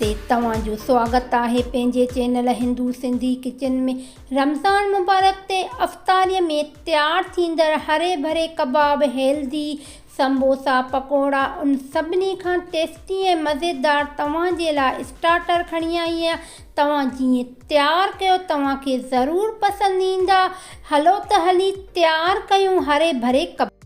تي توهان جو سواگت آهي پنهنجي چينل هندو سنڌي ڪچن ۾ رمضان مبارڪ تي افطاري ۾ تيار ٿيندڙ هري ڀري ڪباب هيلدي سمبوسا پڪوڙا ان سڀني کان ٽيسٽي ۽ مزيدار توهان جي لاء اسٽارٽر کڻي آئي آهيان توهان جيئن تيار ڪيو توهان کي ضرور پسند ايندا هلو ته هلي تيار ڪيون هري ڀري ڪباب.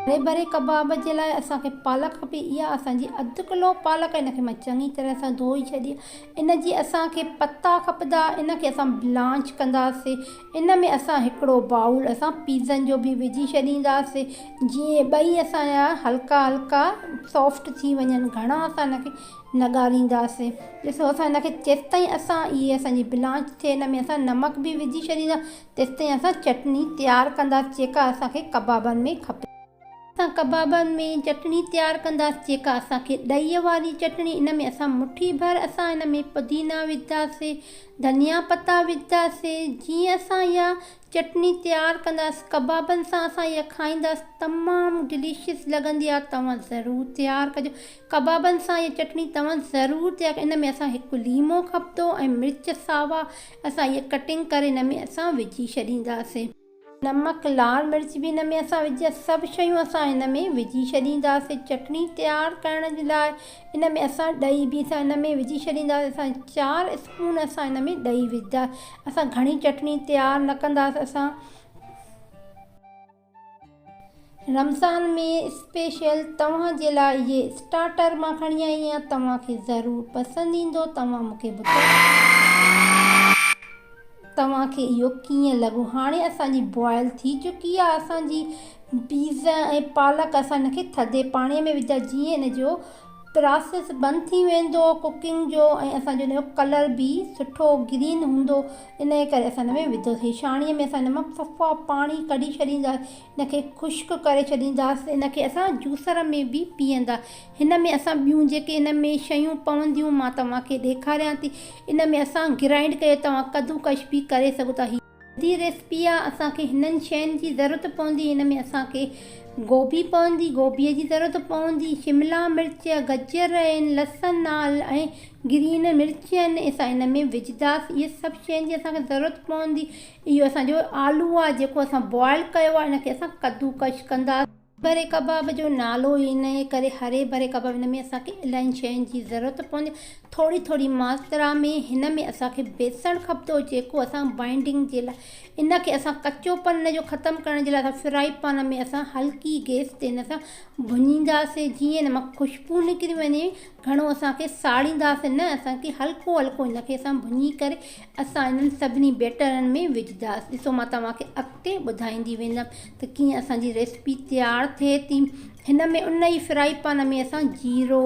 هري ڀري ڪباب جي لاء اسان کي پالڪ کپي اها اسان جي اڌ ڪلو پالڪ ان کي مان چڱي طرح سان ڌوئي ڇڏي ان جي اسان کي پتا کپندا ان کي اسان بلانچ ڪنداسي ان ۾ اسان هڪڙو بائول اسان پيزن جو به وجهي ڇڏينداسي جيئن ٻئي اسان جا هلڪا هلڪا سافٽ ٿي وڃن گهڻا اسان ان کي نه ڳارينداسي ڏسو اسان ان کي جيستائين اسان اهي اسان جي بلانچ ٿئي ان ۾ اسان نمڪ به وجهي ڇڏيندا تيستائين اسان چٽڻي تيار ڪنداسي جيڪا اسان کي ڪبابن ۾ کپي. اسان ڪبابن ۾ چٽڻي تيار ڪنداسين جيڪا اسان کي ڏهي واري چٽڻي ان ۾ اسان مٺي ڀر اسان ان ۾ پودينا وجهداسين ڌنيا پتا وجهداسين جيئن اسان اها چٽڻي تيار ڪنداسين ڪبابن سان اسان اها کائينداسين تمام ڊليشس لڳندي آهي توهان ضرور تيار ڪجو ڪبابن سان اها چٽڻي توهان ضرور تيار ان ۾ اسان هڪ ليمو کپندو ۽ مرچ ساوا اسان اهي ڪٽنگ ڪري ان ۾ اسان وجهي ڇڏينداسين. نمڪ لال مرچ به هن ۾ اسان وجهي سڀ شيون اسان هن ۾ وجهي ڇڏينداسين چٽڻي تيار ڪرڻ جي لاء ان ۾ اسان ڏهي به اسان هن ۾ وجهي ڇڏينداسين اسان چار اسپون اسان هن ۾ ڏهي وجهدا اسان گهڻي چٽڻي تيار نه ڪنداسين اسان رمضان ۾ اسپيشل توهان جي لاء اهي اسٽارٽر مان کڻي آئي آهيان توهان کي ضرور پسند ايندو توهان مون کي ٻڌايو توهان کي اهو ڪيئن لڳو. هاڻي اسان جي بوائل ٿي چڪي آهي اسان جي پيز ۽ پالڪ اسان ان کي ٿڌي پاڻي ۾ وجها جيئن ان جو پراسيس بند ٿي ويندو ڪوڪنگ جو ۽ اسان جو ان جو ڪلر به سٺو گرين هوندو ان جي ڪري اسان ان ۾ وڌوسي ڇاڻي ۾ اسان ان مان صفا پاڻي ڪڍي ڇڏينداسين ان کي خشڪ ڪري ڇڏينداسين ان کي اسان جوسر ۾ به پيئندا هن ۾ اسان ٻيون جيڪي ان ۾ شيون پونديون مان توهان کي ڏيکاريان ٿي ان ۾ اسان گرائنڊ ڪري توهان ڪدوڪش به ڪري سگهو ٿا. هي سڌي ريسپي آ اسان کي هنن شين جي ضرورت پوندي هن ۾ اسان کي گوبي پوندي گوبي جي ضرورت پوندي شملا مرچ گجر آهن لسن آ ۽ گرين مرچ آهن اسان ان ۾ وجهداس اهي سڀ شين جي اسان کي ضرورت پوندي اهو اسان جو آلو آ جيڪو اسان بوائل ڪيو آ ان کي اسان ڪدوڪش ڪنداس. ڀري ڪباب جو نالو ئي انهيء ڪري هري ڀري ڪباب هن ۾ اسان کي الاهين شين جي ضرورت پوندي ٿوري ٿوري ماترا ۾ هن ۾ اسان کي بيسڻ کپندو جيڪو اسان بائنڊنگ جي لاء ان کي اسان ڪچو پن ان جو ختم ڪرڻ جي لاء اسان فرائي پان ۾ اسان هلڪي گيس تي هن سان ڀڃينداسين جيئن هن مان خوشبو نڪري وڃي گهڻو اسان کي ساڙينداسين نه اسان کي هلڪو هلڪو هن کي اسان ڀڃي ڪري اسان انهن سڀني بيٽرن ۾ وجهنداسين ڏسو مان توهان کي اڳتي ٻڌائيندي ويندم ته ڪيئن اسان جي ريسپي تيار ٿئي ٿي هن ۾ ان ئي فرائي پان ۾ اسان جيرو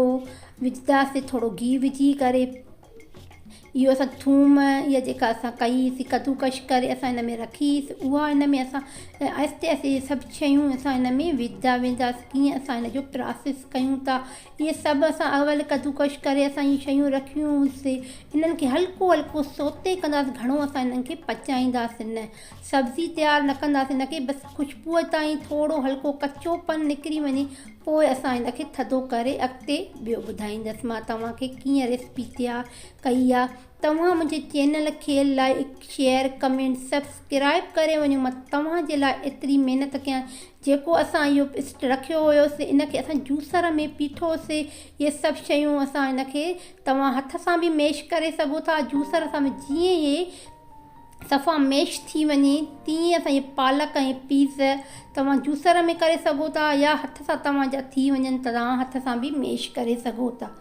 وجهنداسين ٿورو گيهه وجهي ڪري اهو اسان ٿوم اها جيڪا اسان ڪئي سي ڪدوڪش ڪري اسان هن ۾ رکي اها هن ۾ اسان آهستي آهستي اهي سڀ شيون اسان هن ۾ وجهندا وينداسين ڪيئن اسان هن جو پراسيس ڪيون ٿا اهي سڀ اسان اول ڪدوڪش ڪري اسان اهي شيون رکيون سي انهن کي هلڪو هلڪو سوتي ڪنداسين گهڻو اسان انهن کي پچائينداسين نه سبزي تيار نه ڪنداسين ان کي بس خوشبوء تائين ٿورو هلڪو ڪچو پن نڪري وڃي پوء اسان ان کي ٿڌو ڪري اڳتي ٻيو ٻڌائيندس مان توهان کي ڪيئن ريسپي تيار ڪئي آ توهان منهنجي چينل کي لائڪ شيئر ڪمينٽ سبسڪرائب ڪري وڃو مان توهان جي لاء ايتري محنت ڪيان جيڪو اسان اهو پسٽ رکيو هيوسي ان کي اسان جوسر ۾ پيٺوسي اهي سڀ شيون اسان ان کي توهان هٿ سان به ميش ڪري سگهو ٿا جوسر سان به جيئن اهي صفا ميش ٿي وڃي تيئن اسان جي پالڪ ۽ پيز توهان جوسر ۾ ڪري سگهو ٿا يا هٿ سان توهان جا ٿي وڃن ته توهان هٿ سان به ميش ڪري سگهو ٿا.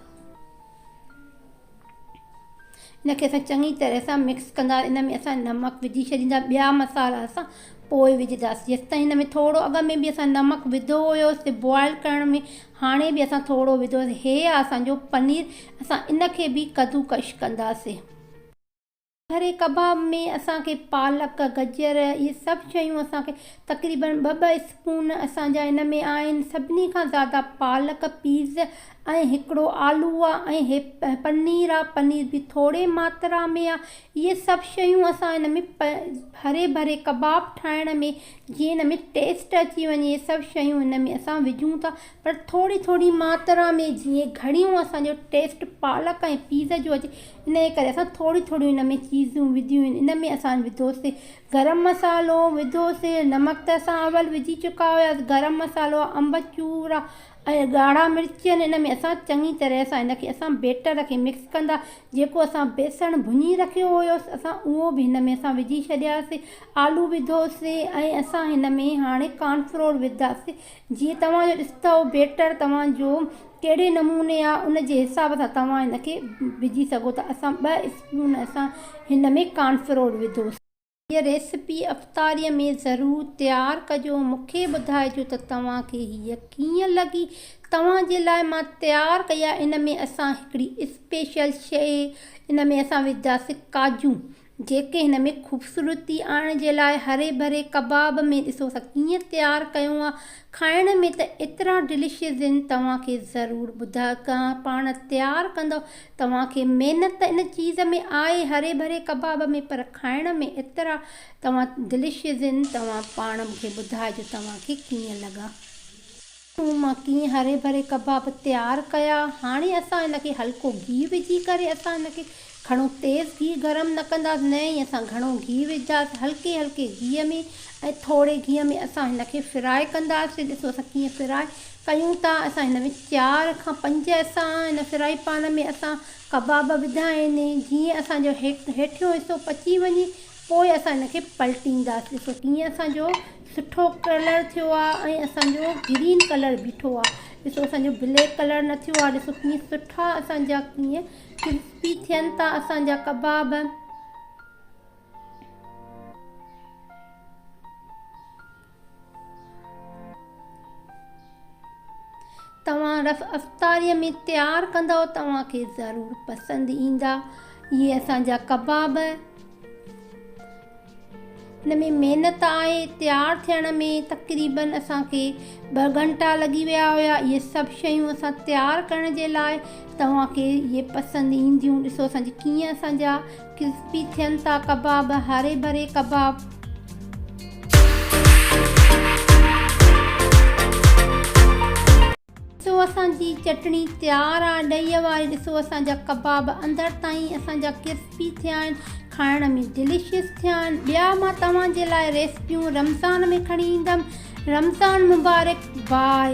ان کي اسان چڱي طرح سان مڪس ڪندا ان ۾ اسان نمڪ وجهي ڇڏيندا ٻيا مصالحا اسان پوء وجهنداسين جيستائين هن ۾ ٿورو اڳ ۾ به اسان نمڪ وڌو هيوسي بوائل ڪرڻ ۾ هاڻي به اسان ٿورو وڌو هي آهي اسان جو پنير اسان ان کي به ڪدوڪش ڪنداسين. ڀري ڪباب ۾ اسان کي پالڪ، گجر اهي سڀ شيون اسان کي تقريبن ٻه ٻه اسپون اسان جا ان ۾ آهن سڀني کان زياده پالڪ، پيز ۽ هڪڙو آلو آ ۽ هي پنير آ پنير به ٿوري ماترا ۾ آ اهي سڀ شيون اسان هن ۾ هري ڀري ڪباب ٺاهڻ ۾ جيئن هن ۾ ٽيسٽ اچي وڃي اهي سڀ شيون هن ۾ اسان وجهون ٿا پر ٿوري ٿوري ماترا ۾ جيئن گهڻيون اسان جو ٽيسٽ پالڪ ۽ پيز جو اچي ان جي ڪري اسان ٿوري ٿوري هن ۾ چيزون وڌيون آهن ان ۾ اسان وڌوسي گرم مصالحو وڌوسي نمڪ ته اسان اول وجهي چڪا هياسي گرم مصالحو انب چور آ ۽ ڳاڙها مرچ آهن ان ۾ اسان چڱي طرح سان ان کي اسان بيٽر کي مڪس ڪندا جيڪو اسان بيسڻ ڀڃي رکيو هيو اسان اهو به هن ۾ اسان وجهي ڇڏياسي آلو وڌوسي ۽ اسان هن ۾ هاڻي ڪارن فلور وڌاسي جيئن توهان جو ڏسندو بيٽر توهان جو ڪهڙي نموني آهي ان جي حساب سان توهان هن کي وجهي سگهو ٿا اسان ٻه اسپون اسان هن ۾ ڪارن فلور وڌوسي. هيء ريسپي افطاريء ۾ ضرور تيار ڪجو مونکي ٻڌائجو ته توهان کي هيء ڪيئن لڳي توهان جي لاء مان تيار ڪئي آهي ان ۾ اسان هڪڙي اسپيشل شيء ان ۾ اسان وجهنداسين ڪاجو جيڪي هن ۾ خوبصورتي آڻڻ جي لاء هري ڀري ڪباب ۾ ڏسو اسان ڪيئن تيار ڪيو آهي کائڻ ۾ ته ايترا ڊليشس آهن توهان کي ضرور ٻڌائجو پاڻ تيار ڪندو توهان کي محنت ته ان چيز ۾ آهي هري ڀري ڪباب ۾ پر کائڻ ۾ ايترا توهان ڊليشس آهن توهان پاڻ مون کي ٻڌائجو توهان کي ڪيئن لڳا. تون مان ڪيئن هري ڀري ڪباب تيار ڪيا هاڻي اسان ان کي هلڪو گيهه وجهي ڪري اسان ان کي گهڻو تيز گيهه گرم نه ڪنداس نه ئي اسان گهڻو گيهه وجهداس هلڪي هلڪي گيهه ۾ ۽ ٿوري گيهه ۾ اسان هن کي فرائي ڪنداسين ڏسو اسان ڪيئن فرائي ڪيون ٿا اسان هن ۾ چار کان پنج اسان هن فرائي پان ۾ اسان ڪباب وڌا آهن جيئن اسان جو هيٺيون حصو پچي وڃي پوء اسان هن کي پلٽينداسين ڏسو ڪيئن اسان جو سٺو ڪلر ٿيو آهي ۽ اسان جو گرين ڪلر بيٺو آهي ڏسو اسان جو بليڪ ڪلر نه ٿيو آهي ڏسو ڪيئن سٺا اسان جا ڪيئن ڪرسپي ٿين ٿا اسان جا ڪباب. توهان رف افطاريء ۾ تيار ڪندؤ توهان کي ضرور پسند ايندا اهي اسان جا ڪباب. هن ۾ محنت آهي تيار ٿيڻ ۾ تقريبن اسان کي ٻه گهنٽا لڳي ويا هيا اهي سڀ شيون اسان تيار ڪرڻ جي لاء توهان کي اهي پسند اينديون ڏسو اسان جي ڪيئن اسان جا ڪرسپي ٿين ٿا ڪباب هري ڀري ڪباب. ڏسو اسان جي چٽڻي تيار آ ڏهي واري ڏسو اسان جا ڪباب اندر تائين اسان جا ڪرسپي ٿيا آهن کائڻ ۾ ڊليشس ٿيا آهن ٻيا مان توهان جي لاء ريسپيون رمضان ۾ کڻي ايندم رمضان مبارڪ باء.